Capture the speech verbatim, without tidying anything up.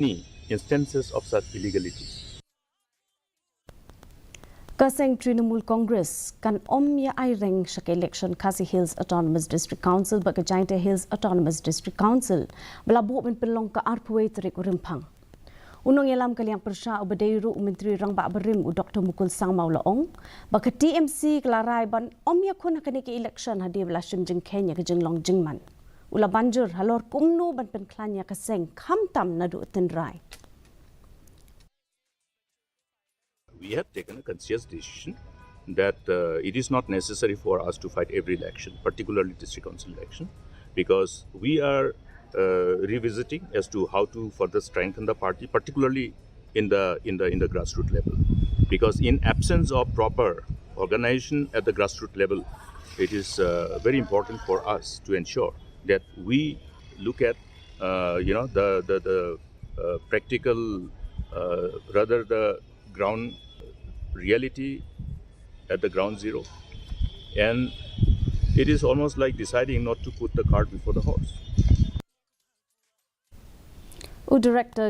any instances of such illegalities. Ka seng Trinamool Congress kan ym ïa aireng sha ka election Khasi Hills Autonomous District Council bad ka Jaintia Hills Autonomous District Council ba la buh ban pynlong ka arphew tarik u Rymphang. U nongïalam ka liang pyrshah uba dei ruh u Myntri Rangbah barim u Doctor Mukul Sangma u la ong ba ka T M C ka la rai ban ym ïakhun ha kane ka election hadien ba la shim jingkheiñ ïa ka jinglong jingman. U la ban jur halor kumno ban pynkhlaiñ ïa ka seng khamtam naduh tynrai. We have taken a conscious decision that uh, it is not necessary for us to fight every election, particularly district council election, because we are uh, revisiting as to how to further strengthen the party, particularly in the in the in the grassroots level, because in absence of proper organization at the grassroots level, it is uh, very important for us to ensure that we look at uh, you know the the, the uh, practical uh, rather the ground reality at the ground zero, and it is almost like deciding not to put the cart before the horse. U Director